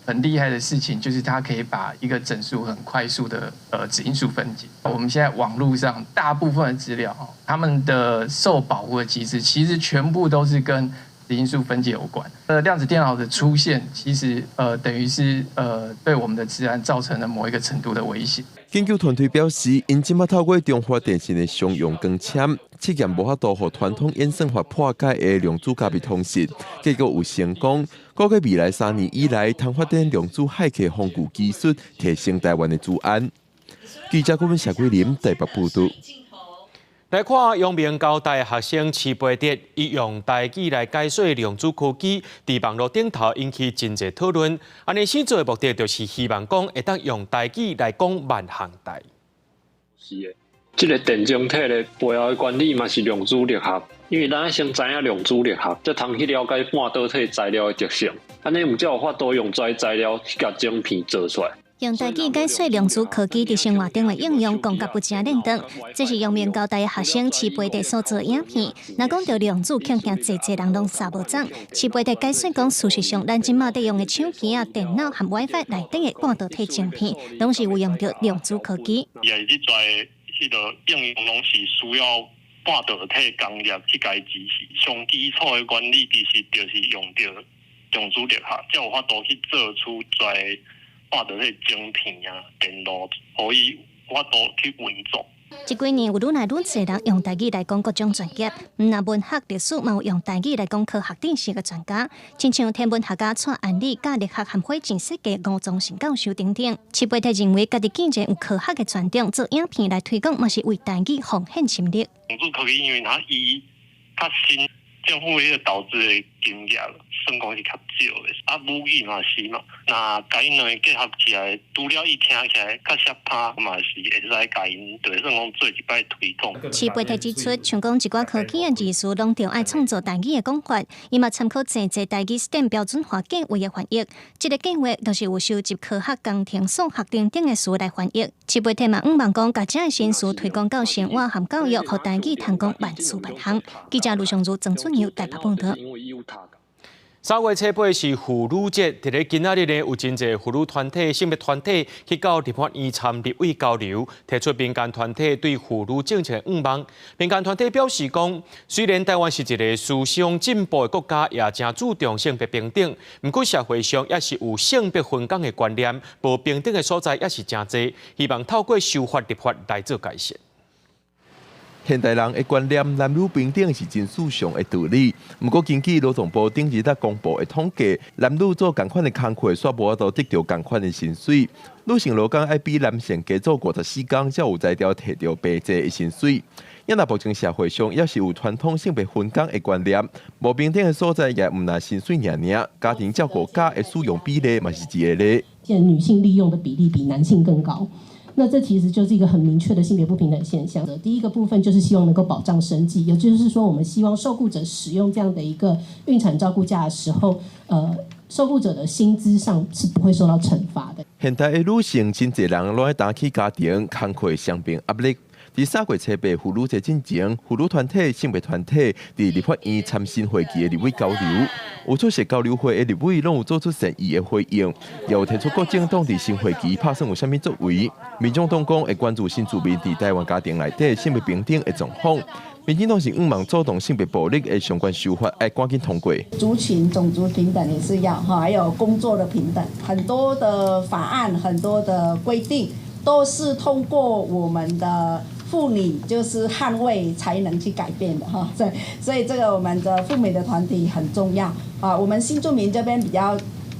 很厲害的事情，就是它可以把一個整數很快速的質因數分解。我們現在網路上大部分的資料，他們的受保護的機制，其實全部都是跟質因數分解有關。量子電腦的出現，其實等於是對我們的資安造成了某一個程度的威脅。研究團隊表示，𪜶這擺透過中華電信的商用光纖試驗無法度予傳統演算法破解的量子加密通訊，結果有成功。估計未來3年以內，通發展量子駭客防禦技術，提升台灣的資安。記者顧問謝桂林台北報道。來看陽明交大學生徐培哲，伊用台語來解說量子科技，佇網路頂頭引起真濟討論。按呢做的目的就是希望講會當用台語來講萬項代。是的，這个電晶體的背後的原理嘛是量子力學，因為咱愛先知影量子力學，才通去了解半導體材料的特性，按呢毋才有法度用這材料去共晶片做出來。用台語解說量子科技佇生活中的應用，講甲不誠輪轉。這是陽明交大的學生徐培哲所做影片。若講著量子，恐驚濟濟人攏捎無掌。徐培哲解說講，事實上，咱這馬佇用的手機啊、電腦和 WiFi 內底的半導體晶片，攏是有用著量子科技。伊這濟彼个應用攏是需要半導體工業去共支持。上基礎的原理其實就是用著量子力學，才有法度去做出濟半導體晶片啊，電路，予伊有法度去運作。這幾年有愈來愈濟人用台語來講各種專業，毋但文學、歷史，嘛有用台語來講科學知識的專家，親像天文學家蔡安里、佮力學和火箭設計吳宗信教授等等。徐培哲認為，家己既然有科學的專長，做影片來推廣，嘛是為台語奉獻心力。量子科技因為它伊較新，政府彼個投資的金額算講是較少的，啊母語嘛是嘛，若共𪜶兩个結合起來，除了伊聽起來較適拍，嘛是會使共𪜶，就算講做一擺推廣。徐培提指出，像講一寡科技的技術，攏著愛創造台語的講法，伊嘛參考濟濟台語 STEM 標準化計畫的翻譯，這个計畫就是有收集科學、工程、數學等等的詞來翻譯。徐培提嘛，向望講，共這个新詞推廣到生活和教育，予台語通講萬事萬項。記者盧尚如、曾春友台北報導。3月初8是婦女節，佇咧今仔日呢，有真濟婦女團體、性別團體去到立法院參立委交流，提出民間團體對婦女政策的向望。民間團體表示講，雖然台灣是一个思想進步的國家，也誠注重性別平等，毋過社會上也是有性別分工的觀念，無平等的所在也是誠濟，希望透過修法立法來做改善。現代人的觀念，男女平等是真思想的道理。毋過，根據勞動部頂日才公布的統計，男女做仝款的工課，煞無法度得著仝款的薪水。女性勞工愛比男性加做54工，才有才調提著平齊的薪水。也若目前社會上猶是有傳統性別分工的觀念，無平等的所在，也毋但薪水爾爾，家庭照顧假的使用比例嘛是一個例。見女性利用的比例比男性更高。那這其實就是一個很明確的性別不平等現象。第一個部分就是希望能夠保障生計，也就是說，我們希望受僱者使用這樣的一個孕產照顧假的時候，受僱者的薪資上是不會受到懲罰的。現代的女性真濟人攏愛擔起家庭工課雙邊壓力。佇3月初8婦女節進前，婦女團體、性別團體佇立法院參新會期的立委交流，有出席交流會的立委攏有做出善意的回應，也有提出各政黨佇新會期拍算有啥物作為。民眾黨講會關注新住民佇台灣家庭內底性別平等的狀況。民進黨是向望主動性別暴力的相關修法愛趕緊通過。族群、種族平等也是要哈，還有工作的平等，很多的法案、很多的規定都是通過我們的婦女就是捍衛才能去改變的哈，所以這個我們的婦女的團體很重要啊。我們新住民這邊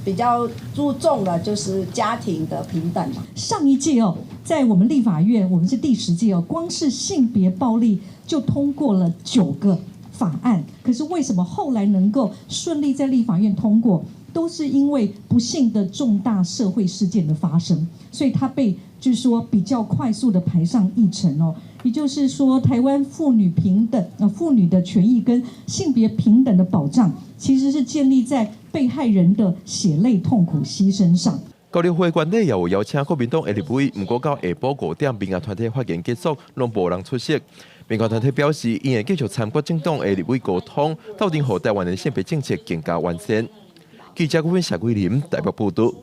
比較注重的就是家庭的平等。上一屆哦，在我們立法院，我們是第10屆哦，光是性別暴力就通過了9個法案。可是為什麼後來能夠順利在立法院通過，都是因為不幸的重大社會事件的發生，所以它被就是說比較快速的排上議程哦。也就是說，台灣婦女平等、婦女的權益跟性別平等的保障，其實是建立在被害人的血淚痛苦犧牲上。交流會原底也有邀請國民黨的立委，毋過到下晡5點，民間團體發言結束，攏無人出席。民間團體表示，𪜶會繼續參與政黨的立委溝通，鬥陣予台灣的性別政策更加完善。記者顧謝桂林台北報導。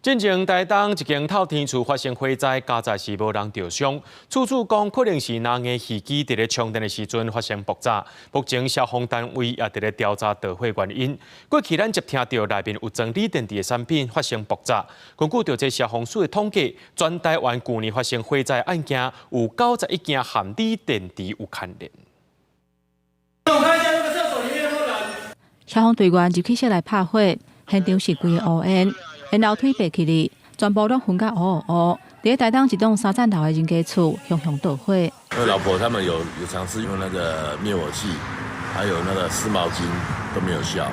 進前台東一間透天厝發生火災，佳哉是無人著傷。厝主講可能是藍牙耳機佇咧充電的時陣發生爆炸。目前消防單位也佇咧調查著火原因。過去咱接聽著內面有裝鋰電池的產品發生爆炸。根據著這消防署的統計，全台灣舊年發生火災案件有91件和鋰電池有牽連。消防隊員入去室內拍火，現場是規个烏煙。煙樓梯白起去，全部攏熏甲烏烏烏。佇台東一棟三層樓的人家厝，熊熊著火。我老婆他們有嘗試用那個滅火器，還有那個濕毛巾都沒有效。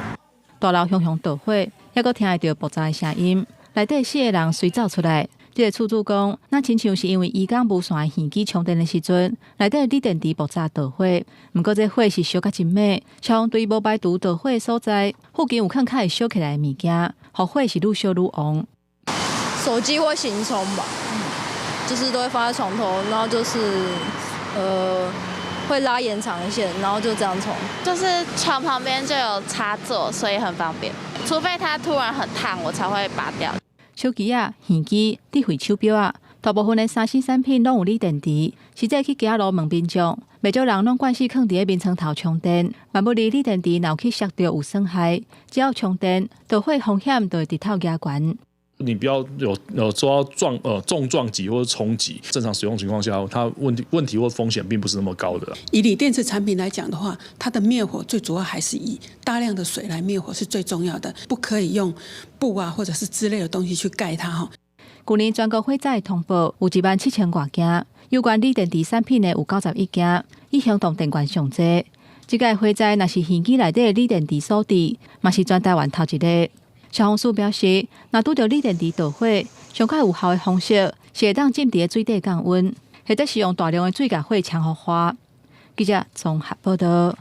大樓熊熊著火，猶閣聽會著爆炸的聲音。內底四个人隨走出來。這个厝主講，若親像是因為移工無線的耳機充電的時陣，內底鋰電池爆炸著火。毋過這火是燒甲真猛，消防隊無排除著火的所在，附近有囥較會燒起來的物件，予火是愈燒愈旺。手機會行充吧，就是都會放在床頭，然後就是會拉延長線，然後就這樣充。就是床旁邊就有插座，所以很方便。除非它突然很燙，我才會拔掉。手機仔、耳機、智慧手錶仔，大部分的3C 產品攏有鋰電池。實際去街路問民眾，袂少人攏慣勢囥佇咧眠床頭充電。萬不利鋰電池若有去燒著有損害，只要充電，著火風險就會直透加懸。你不要有受到重撞擊或者衝擊，正常使用情況下，它問題或風險並不是那麼高的。以鋰電池產品來講的話，它的滅火最主要還是以大量的水來滅火是最重要的，不可以用布啊或者是之類的東西去蓋它哈。舊年全國火災通報有1萬7千外件，有關鋰電池產品的有91件，以行動電源上濟。這個火災若是耳機內底鋰電池所致，嘛是全台灣頭一个。消防署表示，若拄著鋰電池著火，上較有效的方式是會當浸佇水底降溫，或者是用大量的水共火槍予化。記者綜合報導。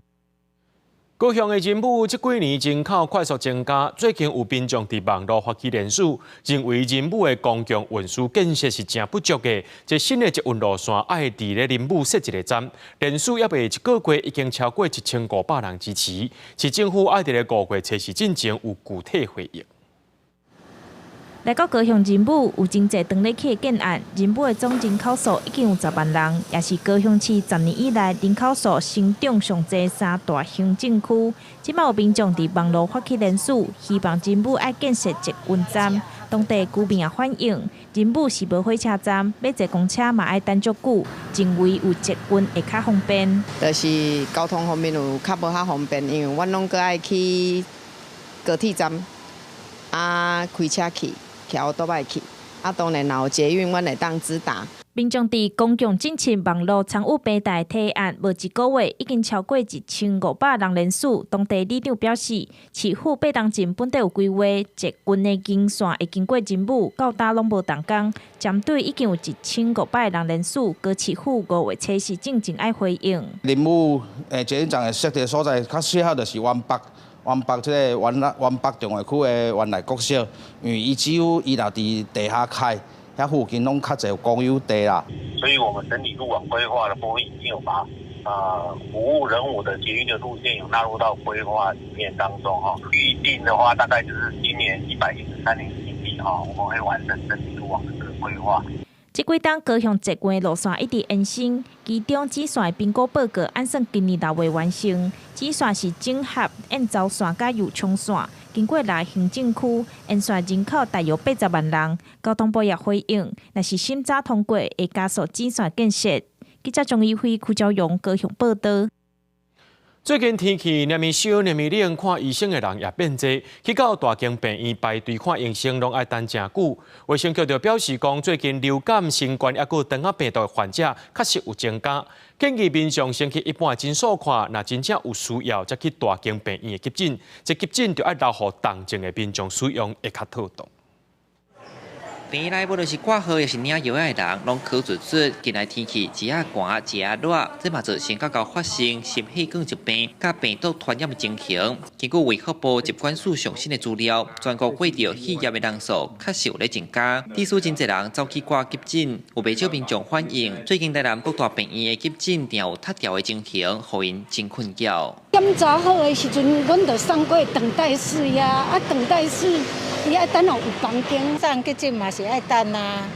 高雄的仁武這幾年人口快速增加，最近有民眾佇網路發起聯署，認為仁武的公共運輸建設是誠不足的。這新的捷運路線愛佇咧仁武設一个站，聯署猶未一個月已經超過1500人支持。市政府愛佇咧5月初四進前有具體回應。來到高雄仁武，有真濟當咧去的建案。仁武的總人口數已經有10萬人，也是高雄市10年以來人口數成長上濟三大行政區。這擺有民眾佇網路發起聯署，希望仁武愛建設捷運站。當地居民也反映，仁武是無火車站，欲坐公車嘛愛等足久，認為有捷運會較方便。就是交通方面有較無遐方便，因為阮攏閣愛去高鐵站，啊開車去。騎歐多擺去，啊，當然若有捷運，阮會當直達。民眾佇公共政策網路參與平台提案，無一個月已經超過1500人聯署。當地里長表示，市府八東鎮本底有規劃，捷運的經線會經過仁武，到今攏無動工。針對已經有1500人聯署，高市府5月初四進前愛回應。仁武捷運站的設置所在，較適合就是灣北。灣北這个灣北重劃區的原來國小，因為伊只有伊若佇地下開，遐附近攏較濟公有地啦。所以我們整體路網規劃的部分已經有把服務仁武的捷運的路線有納入到規劃裡面當中哈。預定的話，大概就是今年113年年底哈，我們會完成整體路網的這個規劃。這幾冬高雄捷運路線一直延伸，其中支線的評估報告按算今年6月完成。支線是整合燕巢線佮右昌線，經過六个行政區，沿線人口大約80萬人。交通部也回應，若是審查通過，會加速支線建設。記者張怡輝、柯昭榮高雄報導。最近天氣連綿燒連綿冷，看醫生的人也變濟，去到大間病院排隊看醫生，攏愛等誠久。衛生局就表示講，最近流感、新冠抑閣腸仔病毒的患者確實有增加，建議民眾先去一般的診所看，若真正有需要，才去大間病院的急診。這急診就愛留予重症的民眾使用，會較妥當。病院內無論是掛號抑是領藥仔的人，攏苦卒卒。近來天氣一下寒一下熱，這嘛造成較𠢕發生心血管疾病、佮病毒傳染的情形。根據衛福部疾管署上新的資料，全國患著肺炎的人數確實有咧增加。致使真濟人走去掛急診，有袂少民眾反映，最近台南各大病院的急診定有塞牢的情形，予𪜶真困擾。檢查好的時陣，阮就送過等待室呀，啊，等待室伊愛等予有房間。送急診嘛是愛等啊，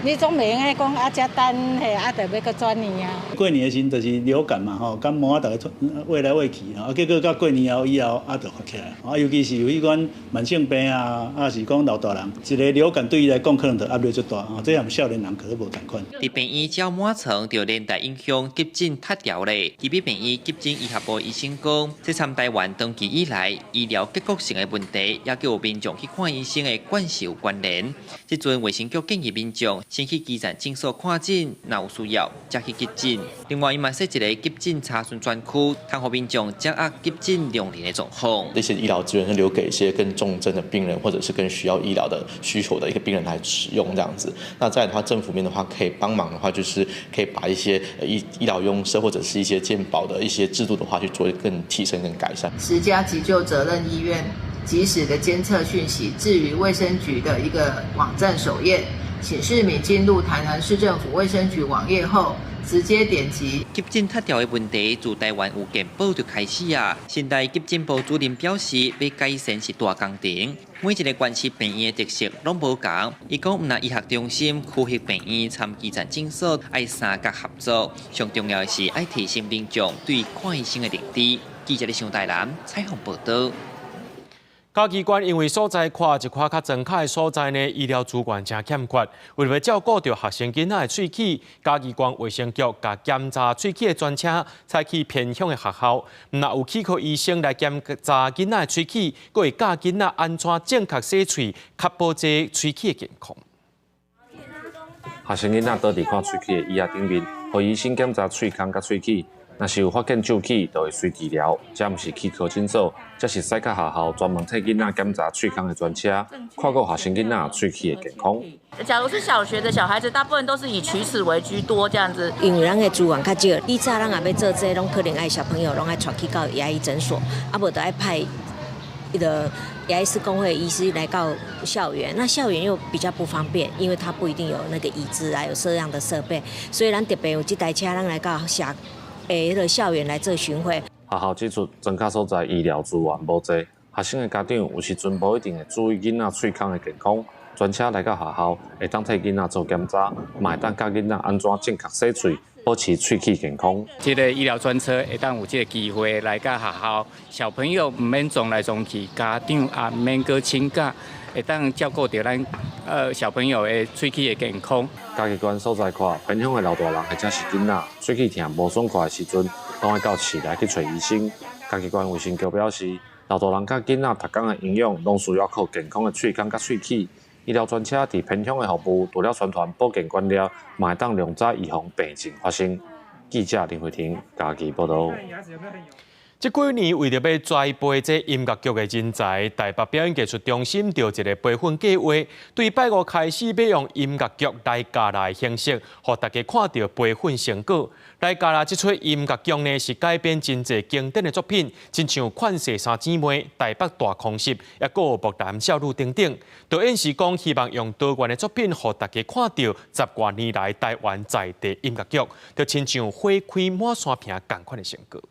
你總袂用講啊，才等彼啊，著欲閣轉院啊。過年的時陣就是流感嘛吼，感冒啊，逐个餵來餵去，啊，結果到過年後以後啊，就發起來。啊，尤其是有彼款慢性病啊，啊是講老大人，一个流感對伊來講可能就壓力足大，吼，這和少年人可能無仝款。佇病院只要滿床，就連帶影響急診塞牢咧。基比病院急診醫學部醫生講，這參台灣長期以來醫療結構性的問題，也叫民眾去看醫生的慣勢有關聯。這陣衛生局建議民眾先去基層診所看診，若有需要才去急診。另外，伊嘛設一个急診查詢專區，通予民眾掌握急診量能的狀況。這些醫療資源是留給一些更重症的病人，或者是更需要醫療的需求的一個病人來使用，這樣子。那再來的話，政府面的話可以幫忙的話，就是可以把一些醫療用設或者是一些健保的一些制度的話，去做更提升、更改善。10家急救責任醫院即時的監測訊息置於衛生局的一個網站首頁，請市民進入台南市政府衛生局網頁後，直接點擊。急診塞牢的問題，自台灣有健保就開始啊。現代急診部主任表示，欲改善是大工程，每一个縣市病院的特色攏無仝。伊講，毋但醫學中心、區域病院參基層診所愛三角合作，上重要的是愛提升民眾對看醫生的認知。記者李尚台南採訪報導。嘉義縣因為所在闊一塊較莊跤的所在呢，醫療資源誠欠缺。為了照顧著學生囡仔的喙齒，嘉義縣衛生局共檢查喙齒的專車載去偏鄉的學校，毋但有齒科醫生來檢查囡仔的喙齒，閣會教囡仔按怎正確洗喙，確保這喙齒的健康。學生囡仔倒佇看喙齒的椅仔頂面，予醫生檢查喙空佮喙齒。若是有發現蛀齒，就會隨治療。這毋是齒科診所，這是駛到學校專門替囡仔檢查喙空的專車，看顧學生囡仔喙齒的健康。假如是小學的小孩子，大部分都是以齲齒為居多，這樣子。因為咱的資源較少，以早咱若欲做這個，攏可能愛小朋友攏愛帶去到牙醫診所，啊無就愛派彼个牙醫師公會醫師來到校園，那校園又比較不方便，因為他不一定有那個椅子啊，有這樣的設備，所以咱特別有這台車，咱來到社彼个校園來做巡迴。學校指出，莊腳所在醫療資源無濟，學生的家長有時陣無一定會注意囡仔喙空的健康。專車來到學校，會當替囡仔做檢查，嘛會當教囡仔按怎正確洗喙，保持喙齒健康。這个醫療專車會當有這个機會來到學校，小朋友毋免撞來撞去，家長也毋免閣請假，會當照顧著咱小朋友的喙齒的健康。嘉義縣所在看，偏鄉的老大人或者是囡仔，喙齒疼無爽快的時陣，攏愛到市內去揣醫生。嘉義縣衛生局表示，老大人佮囡仔逐工的營養，攏需要靠健康的喙空佮喙齒。醫療專車佇偏鄉的服務，除了宣傳保健觀念，嘛會當量早預防病症發生。記者林慧婷嘉義報導。這幾年為著欲栽培這音樂劇的人才，台北表演藝術中心著一个培訓計劃，對拜五開始欲用音樂劇來加來形式，予大家看著培訓成果。來加來這齣音樂劇呢，是改編真濟經典的作品，親像《勸世三姊妹》、《台北大空襲》，抑閣有《木蘭少女》等等。導演是講希望用多元的作品，予大家看著十外年來台灣在地音樂劇，就親像花開滿山坪仝款的成果。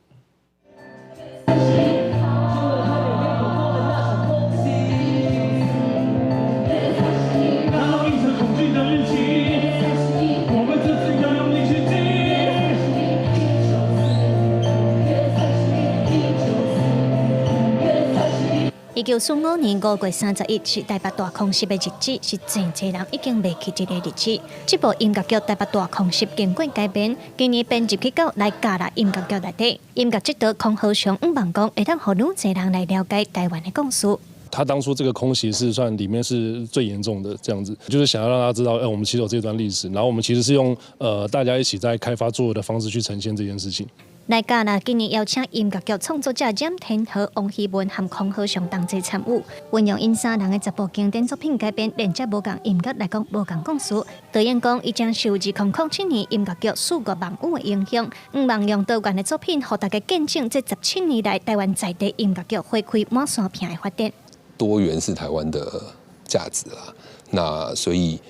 1945年5月31日是台北大空襲的日子，是真濟人已經袂記這个日子。這部音樂劇《台北大空襲》經過改編，今年編入去到來嘉樂音樂劇內底。音樂指導孔和雄向望講，會當予愈濟人來了解台灣的故事。他當初這個空襲是算裡面是最嚴重的，這樣子，就是想要讓大家知道，我們其實有這段歷史，然後我們其實是用大家一起在開發作業的方式去呈現這件事情。來嘉樂今年邀請音樂劇創作者蔣天和、王希文和孔和雄同齊參與，運用𪜶三人的10部經典作品改編，連接無仝音樂來講無仝故事。導演講，伊將受2007年音樂劇《四月望雨》的影響，向望用多元的作品，予大家見證這17年來台灣在地音樂劇花開滿山坪的發展。多元是台灣的價值啦，那所以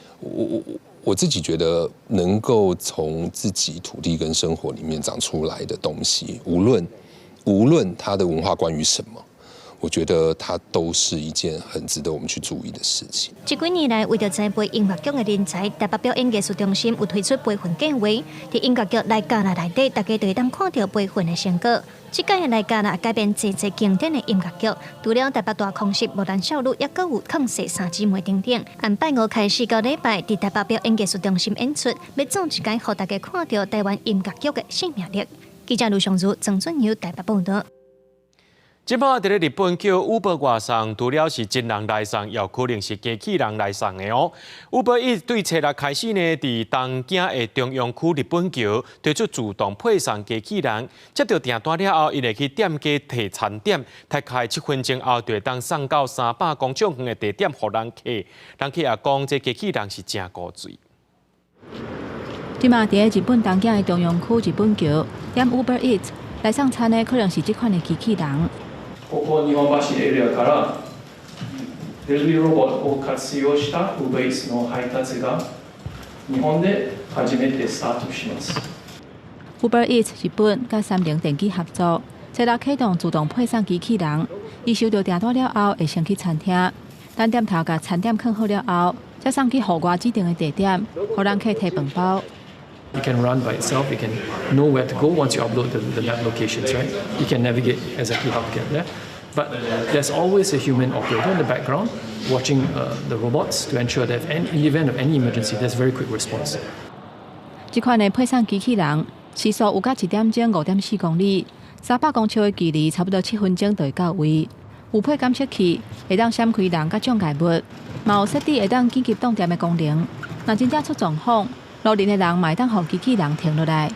我自己覺得，能夠從自己土地跟生活裡面長出來的東西，無論它的文化關於什麼，我覺得它都是一件很值得我們去注意的事情。這幾年來，為著栽培音樂劇的人才，台北表演藝術中心有推出培訓計劃。佇音樂劇來嘉樂內底，大家就會當看著培訓的成果。這屆的來嘉樂改編濟濟經典的音樂劇，除了台北大空襲、木蘭少女，抑閣有勸世三姊妹等等。按拜五開始到禮拜，佇台北表演藝術中心演出，欲創一屆予大家看著台灣音樂劇的生命力。記者盧尚如、曾俊友台北報導。這擺佇咧日本叫 Uber 外送，除了是真人來送，也有可能是機器人來送的哦。Uber Eats 對初六開始呢，佇東京的中央區日本橋推出自動配送機器人，接著訂單了後，伊會去店家提餐點，大概7分鐘後就會當送到300公尺遠的地點，予人客。人客也講，這機器人是誠古錐。這馬佇咧日本東京的中央區日本橋點 Uber Eats 來送餐的，可能是這款的機器人。ここ日本橋エリアからデリバリーロボットを活用した Uber Eats の配達が日本で初めてスタートします。 Uber Eats 日本佮三菱電機合作，初六啟動自動配送機器人。伊收著訂單了後，會先去餐廳，等店頭共餐點囥好了後，才送去戶外指定的地點，予人客提飯包。 It can run by itself. It can know where to go once you upload the map locations, right? It can navigate exactly how to get there. But there's always a human operator in the background watching the robots to ensure that in the event of any emergency, there's very quick response. 這款的配送機器人時速有到一點鐘5.4公里，300公尺的距離差不多7分鐘就會到位。有配感測器，會當閃開人佮障礙物，嘛有設置會當緊急擋電的功能。若真正出狀況，路邊的人嘛會當予機器人停落來。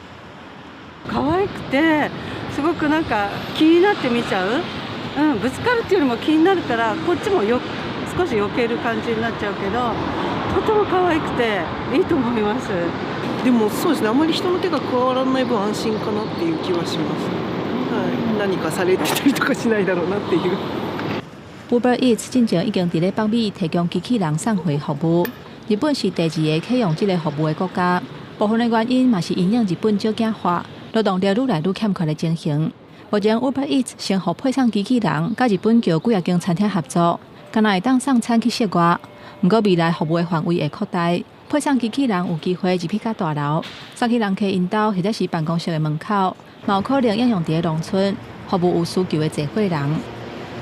可愛くてすごくなんか気になって見ちゃう。うん、ぶつかるっていうよりも気になるからこっちもよ少し避ける感じになっちゃうけど、とても可愛くていいと思います。でもそうですね、あまり人の手が加わらない分安心かなっていう気はします。はい、何かされてたりとかしないだろうなっていう。 Uber Eats 進前已經佇咧北美提供機器人送貨服務。日本是第二个啟用這个服務的國家。部分的原因嘛是因應日本少子化、勞動力愈來愈欠缺的情形。目前 Uber Eats 先予配送機器人，佮日本橋幾仔間餐廳合作，敢若會當送餐去室外。毋過未來服務的範圍會擴大，配送機器人有機會入去較大樓，送去人客𪜶兜或者是辦公室的門口，嘛有可能應用佇咧農村，服務有需求的濟歲人。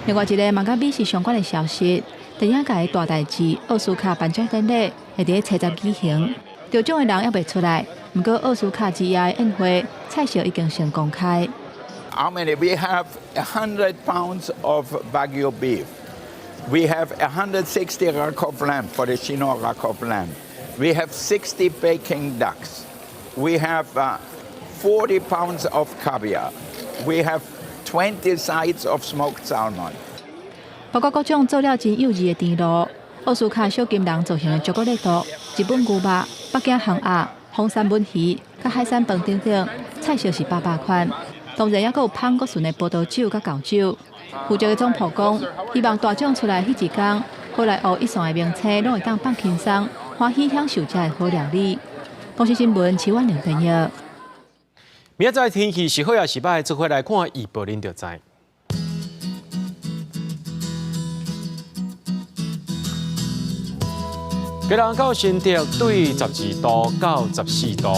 另外一个嘛佮美食相關的消息，電影界的大代誌奧斯卡頒獎典禮會佇咧初十舉行，得獎的人猶未出來，毋過奧斯卡之夜的宴會菜色已經先公開。 How many? We have 100 pounds of Wagyu beef. We have 160 rack of lamb for the Chinois rack of lamb. We have 60 Peking ducks. We have 40 pounds of caviar. We have 20 sides of smoked salmon. 包括各種做了真幼稚的甜露、奧斯卡小金人造型的朱古力豆、日本牛肉、北京烘鴨、風三文魚、佮海產飯等等，菜色是百百款。當然，猶閣有芳閣醇的葡萄酒佮厚酒。負責的總鋪講，希望大獎出來彼一工，好萊塢一線的明星攏會當放輕鬆，歡喜享受遮的好料理。公視新聞，徐婉玲編譯。明仔載天氣是好抑是䆀，做伙來看預報，恁就知。基隆到新竹對12度到14度，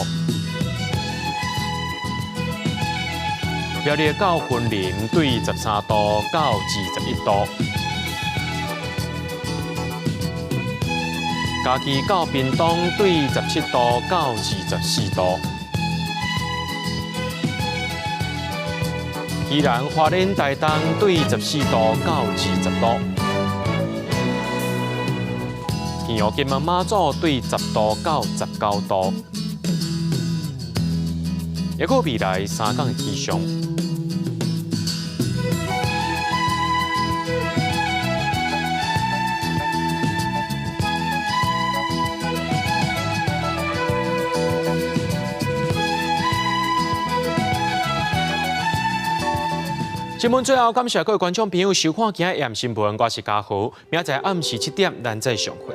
苗栗到雲林對13度到21度，嘉義到屏東對17度到24度，宜蘭花蓮台東對14度到20度。澎湖金門馬祖對10度到19度，抑閣未來3工的氣象。新聞最後，感謝各位觀眾朋友收看今日的新聞，我是嘉豪，明仔載暗時7點，咱再相會。